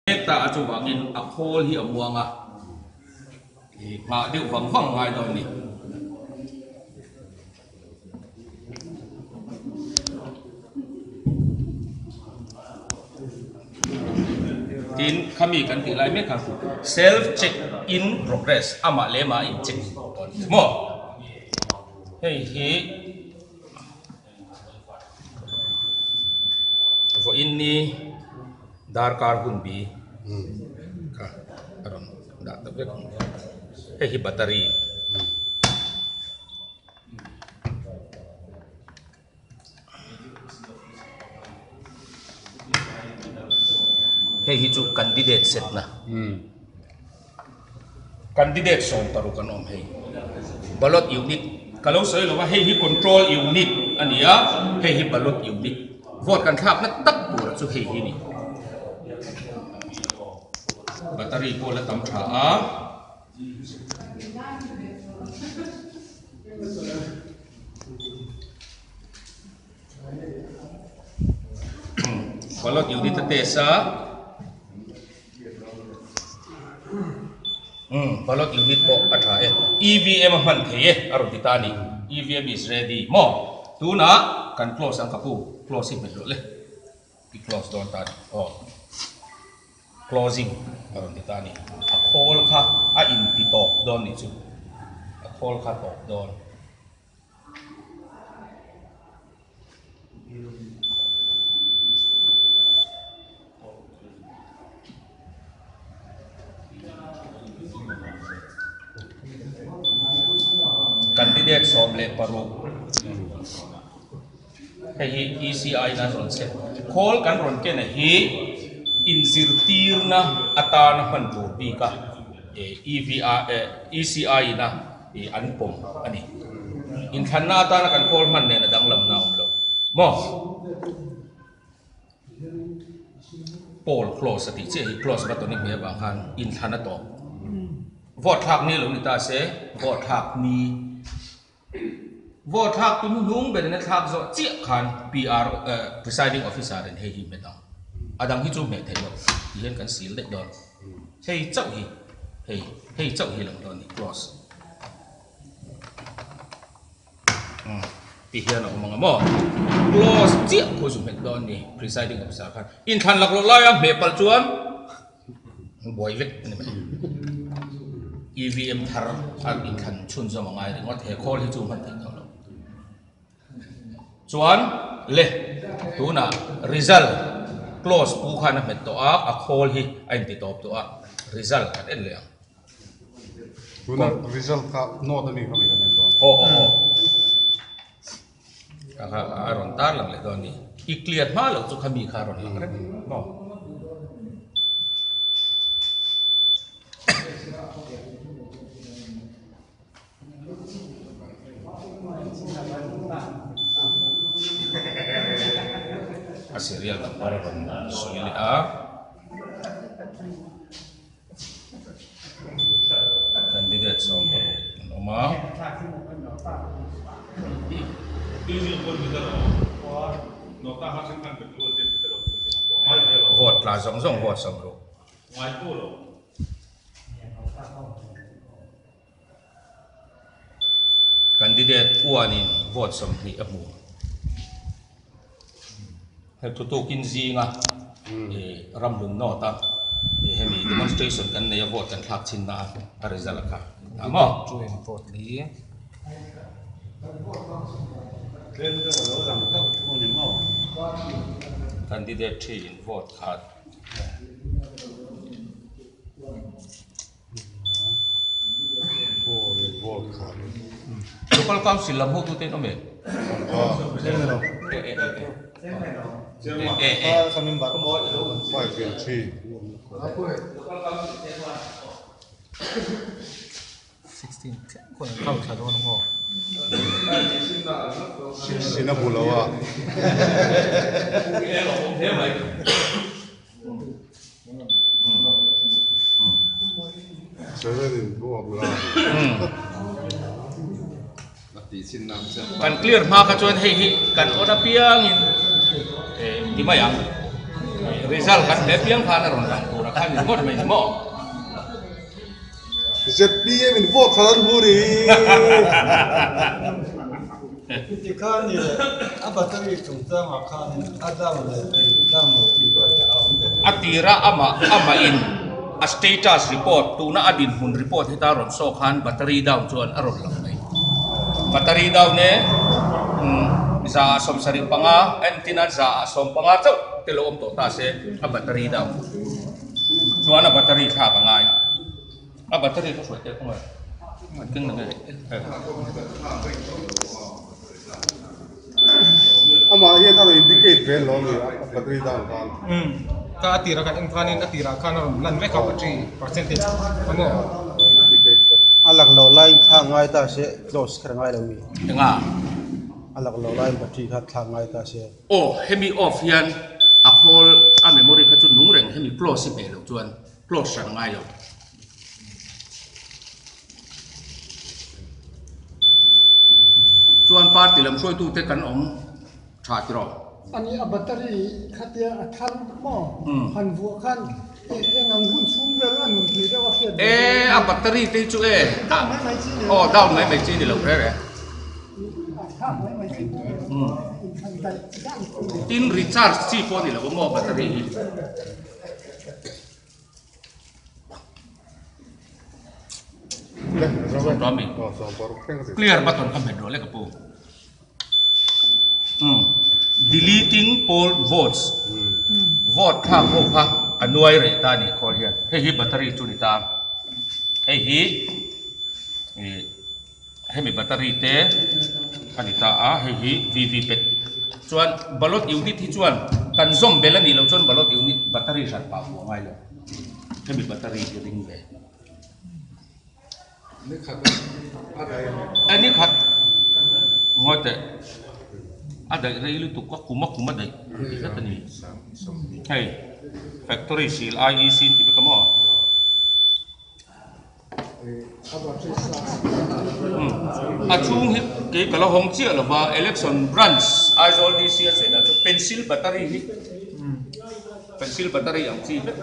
Mek ta a chuvangin a khawl hi a muang a, nghah deuh vang vang ngai dawn a ni. Tin, khami kan tih lai mek kha self check in progress amah leh amah a in check dawn a ni maw? Hei hi. Vawiin ni darkar hun bi kha a rawn dah ta vek ang hei hi battery hei hi chu candidate set na Candidate 16 an awm hei. Ballot unit ka lo sawi lo a, hei hi control unit a ni a, hei hi ballot unit. Vote kan thlakna tak tur chu hei hi a ni. Battery pawh la tam tha a. Ballot unit a test a. Umm ballot unit pawh a tha e. EVM a hman thei e a rawn ti ta a ni. EVM is ready maw? Tunah kan close ang ka pu, close hi hmet rawh le. I close dawn ta a ni. Aw closing a rawn ti ta a ni. A khawl kha a inti tawp dawn nih chu. A khawl kha tawp dawn. Candidate 16 hei hi ECI in an rawn chhe. Khawl kan rawn ken a hi inzirtirna atana hman tur bik a ECI in a an pawm a ni. Inthlanna atana kan khawl hman nen a danglamna a awm lo maw? Poll close a tih chiah hi close button i hmeh avang khan inthlan a tawp. Vote thlak ni lo ni ta se vote thlak ni vote thlak tu hnuhnung berin a thlak zawh chiah khan PR presiding officer in hei hi hmet ang. A dang hi chu hmeh theih loh ti hian kan sil daih dawn. Hei chauh hi hei hei chauh hi lang dawn a ni close. Ti hian a awm ang a maw? Close chiah khu zu hmet dawn ni presiding officer khan inthlan lak loh laia hmeh palh chuan buai vek a ni mai. EVM thar a inthlan chhunzawm a ngai ringawt he khawl hi chu hman theih tawh lo. Chuan le tunah result close pu khan a hmet tawh a, a khawl hi a inti tawp tawh a, result kan en leh ang. Tuna result kha note ami kha mi kan en dawn. Aw aw aw. Kha kha a rawn tar lang leh dawn a ni. I clear hma loh chu kha mi kha a rawn lang reng maw. A serial number a rawn sawi leh a. Candidate 16 an awm a. Vote tla zawng zawng vote 60. Candidate uanin vote 20 a hmu. Hei thutukin zinga Ramhlun North a hemi demonstration kan nei a vote kan thlak chhin na a result kha a maw? Candidate 3 in vote khat. Local council lam hotute an awm em? Kan clear hma kha chuan hei hi kan on apiangin ti mai ang result kan hne piang khan a rawn lang tur a. a kha ni ringawt mai ni maw? ZPM in vote khat an hmu ni. Tikhan ni leh a battery chungchangah khanin a down leh tih down lo tih vel te a awm ve A tira amah amah in a status report tuna a dinhmun report heta rawn saw khan battery down chuan a rawn lang mai. Battery down e 175 entina 150 chauh te lo awm tawh ta se a battery down chuan a battery thlak a ngai. A battery ka hruai tel kawng e. An keng na nge. Amah hian a rawn indicate ve lo ani a battery down khan. Umm ka a tirah kan en khanin a tirah khan a rawn lan vek a battery percentage a maw. A lak loh laiin thlak ngai ta se close kher ngai lo mi. Enga? A lak loh laiin battery kha thlak ngai ta se. Aw hemi off hian a khawl a memory kha chu nung reng hemi close hi hmeh loh chuan close hran ngai lo. Chuan party lam hruaitute kan awm tha tiraw? Ani a battery khatia a thar maw han vuah khan eng ang hun chhung vel a nun thei deuh a hriat ve E a battery te chu e down mai mai chi ni aw down mai mai chi ni lo reh reh. A thlak mai mai chi in han daih dan chu. Tin recharge chi pawh ni lo maw battery hi. Clear button ka hmet rual e ka pu. Deleting poll votes vote thlak ho kha a nuai reh ta a nih khawl hian hei hi battery chu a ni ta hei hi ih hemi battery te a ni ta a hei hi VVPAT chuan ballot unit hi chuan kan zawm bel a nih loh chuan ballot unit battery hran pah fuh a ngai lo hemi battery hi ring ve e ni khat ngawi teh a daih rei lutuk a kum a kum a daih ti hret a ni hei factory seal IEC tih vek a maw. A chhung hi kei ka la hawng chiah lo va, Election Branch Aizawl DC a sawi dan chu pencil battery hi pencil battery ang chi vek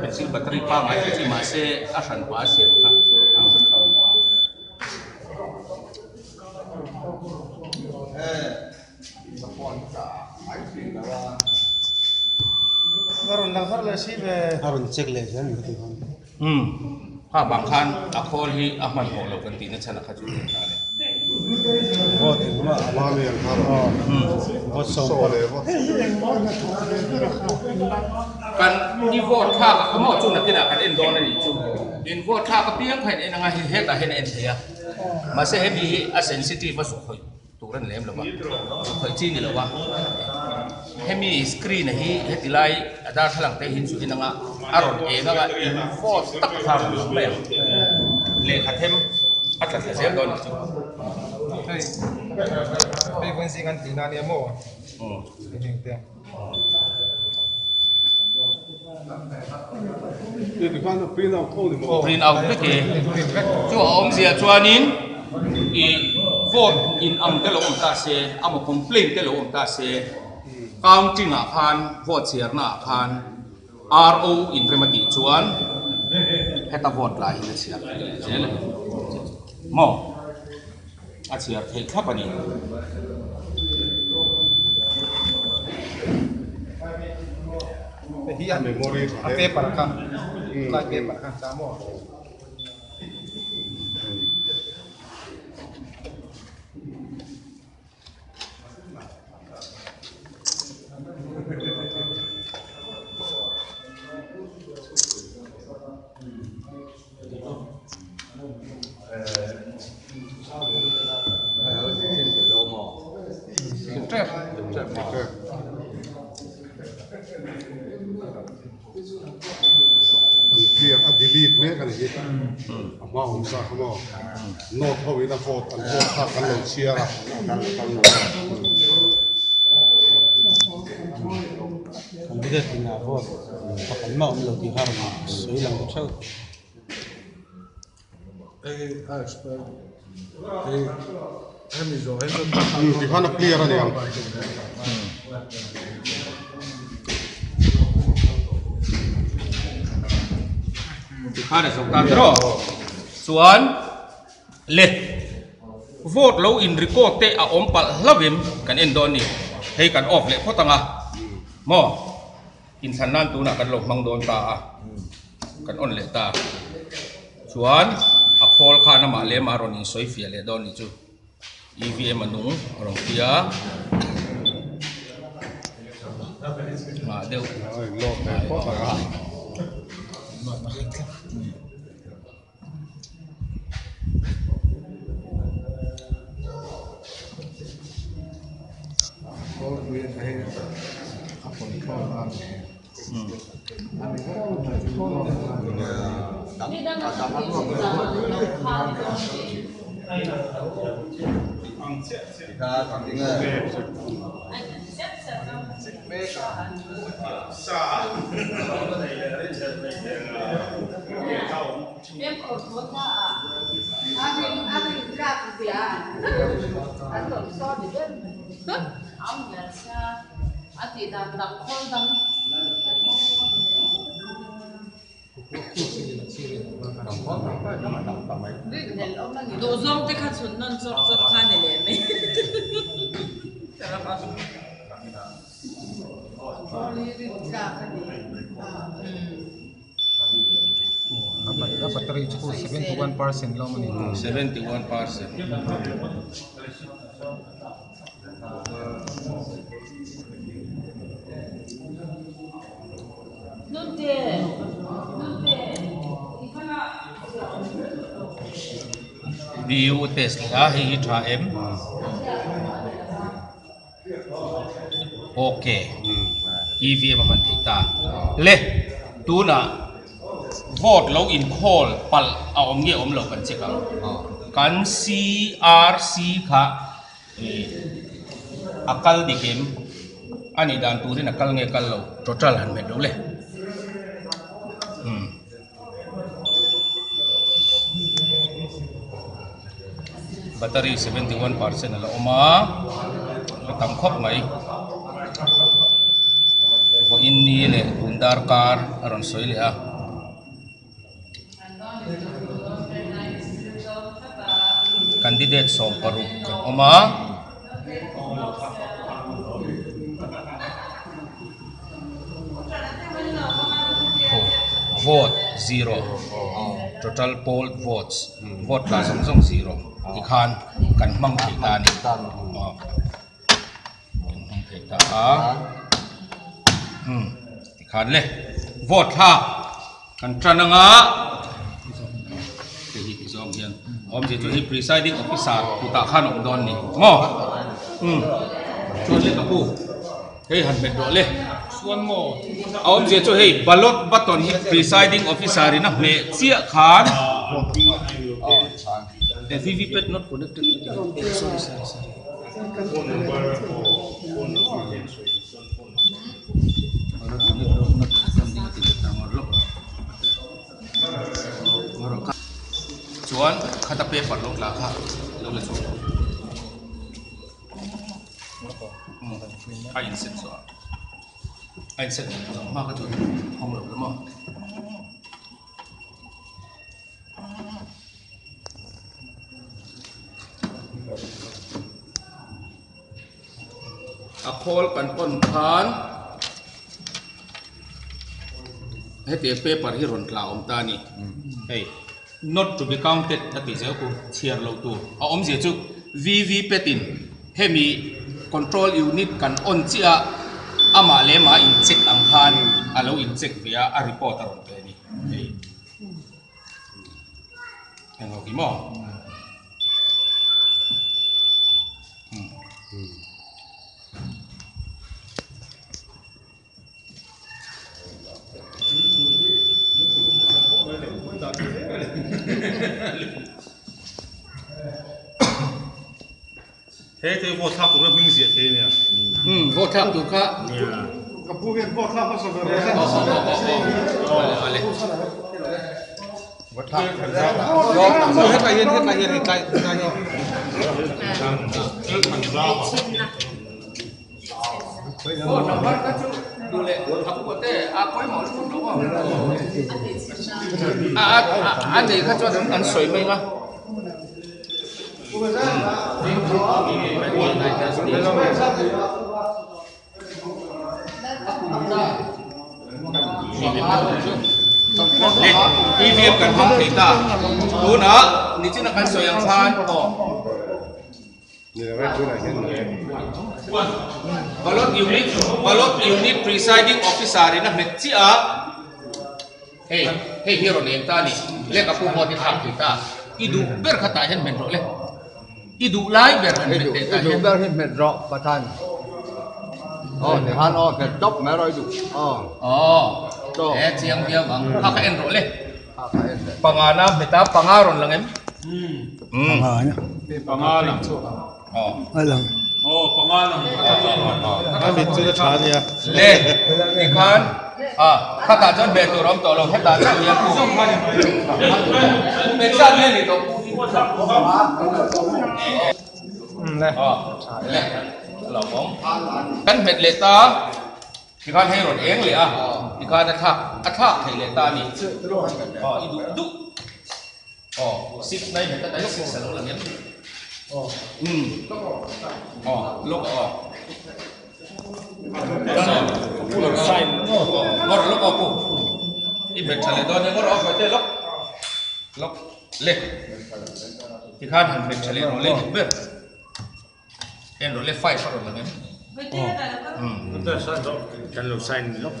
pencil battery pangngai ang chi mahse a hran hma a siam kha ang vek a. A rawn check leh zel ni ka ti khan. Umm, kha bang khan a khawl hi a hmanhmawh lo kan tihna chhan a kha chu tih ta le. Vote engmah a la ni ang kha rawn. Vote sawm pawh. Kan i vote thlak a kha maw chu nakinah kan en dawn a nih chu. In vote thlak apiang kha in en anga hei hetah hian a en thei a. Mahse hemi hi a sensitive a suk khawih. Tur a ni lem lo va, khawih chi ni lo va, hemi screen a hi heti lai a darthlalang te hi chu en anga a rawn eng anga in vote tak kha a rawn lang mai ang, lehkha them a tla thla zel dawn a ni chu. Hei hei vawn zing an tihna ania maw heng te. Print out vek e. Chu a awmzia chuanin ih vote in ang te lo awm ta se emaw complaint te lo awm ta se counting ah khan vote chhiarna ah khan RO in rem a tih chuan heta vote lah hian a chhiar theih leh zel a ni maw. A chhiar theih thlap a ni. Hei hi a a paper kha lai paper kha cha maw. Clear a delete mek a ni hi a hma awm sa kha maw note ho in a vote an vote kha kan lo chhiar a. Candidate in a vote pakhat mah awm lo tih kha rawn sawi lang ta theuh. Tikhan a clear a ni ang. Tikhan a zo ta tiraw? Chuan le vote lo in record te a awm palh hlauhim kan en dawn ni. Hei kan off leh phawt ang a maw? Inthlan nan tunah kan lo hmang dawn ta a, kan on leh ta. Chuan a khawl khan amah lem a rawn insawi fiah leh dawn ni chu. EVM a nung a rawn ti a, nghah deuh ngai a. Duhzawng te kha chhun nawn chawk chawk kha ni leh mai. A battery chu 71% lawm a ni. 71%. BU test leh a hei hi tha em ok EVM a hman theih ta le tunah vote lo inkhawl palh a awm nge awm lo kan check ang kan CRC kha. A kal dik em? A nih dan turin a kal nge kal lo? Total han hmet lo le. Umm. Battery 71% a la awm a, a tam khawp mai. Vawiin ni leh tun darkar a rawn sawi leh a. Candidate 16 kan awm a. Vote zero total poll votes vote tla zawng zawng zero tikhan kan hmang thei ta a ni. Kan hmang thei ta a tikhan le vote thlak. Kan tan anga hei hi ti zawng hian awmzia chu hei presiding officer kutah khan a awm dawn a ni maw umm chuan le ka pu hei han hmet rawh le chuan maw a awmzia chu hei ballot button hi presiding officer in a hmeh chiah khan vvpat not connected sorry sorry sorry. Chuan khata paper lo tla kha lo la chhuak a in set zawh a in set zawh hma kha chuan hawng lo la maw. A khawl kan pawn khan hetiang paper hi rawn tla awm ta a ni hei not to be counted a tih zel ku chhiar loh tur a awmzia chu VVPAT in hemi control unit kan on chiah a amah leh amah in check ang khan a lo in check ve a a report a rawn pe a ni hei. Eng ho hi maw? He te vote thlak tur kha hming ziah thei ania. Umm vote thlak tur kha. Ka pu hian vote thlak hmasa ber rawh se. Awle awle. Vote thlak. Hetlai hian hetlai hian hetlai hetlai hi. Vote number kha chu Duh leh a pu te a pawimawh lutuk lo aw. A a a nei kha chuan an sawi mai nga. Le EVM kan hmang thei ta. Tunah nichina kan sawi ang khan aw. Ballot unit Ballot unit presiding officer in a hmet chiah a, hei hei hi rawn eng ta a ni, lehkha pu vote i thlak thei ta, i duh ber kha tah hian hmet rawh le, i duh lai ber han hmet teh tah hian. I duh ber hi hmet rawh Pathan, aw tikhan aw hmet tawp mai rawh i duh aw. Aw he chiang viau ang, kha kha en rawh le. Panga na hmet a, panga rawn lang em? Panga na. Panga lang. A lang. Oh, panga lang. A mit chu a tha nia. Le, tikhan a khatah chuan hmeh tur a awm tawh lo, hetah chauh hian pu. Hmeh zat nge ni tawh? Le, le, a lo awm. Kan hmet leh ta. Tikhan hei rawn eng leh a, tikhan a thlak a thlak theih leh ta a ni. Aw i duh duh. Aw 6 9 heta dai 6 a lo lang em? Umm. Aw lawk aw. Ngawr lawk aw pu. I hmet tha leh dawn e ngawr aw hruai te lawk. Lawk le. Tikhan han hmet tha leh rawh le duh ber. En rawh le 5 a rawn lang em? Kan lo sign lawk.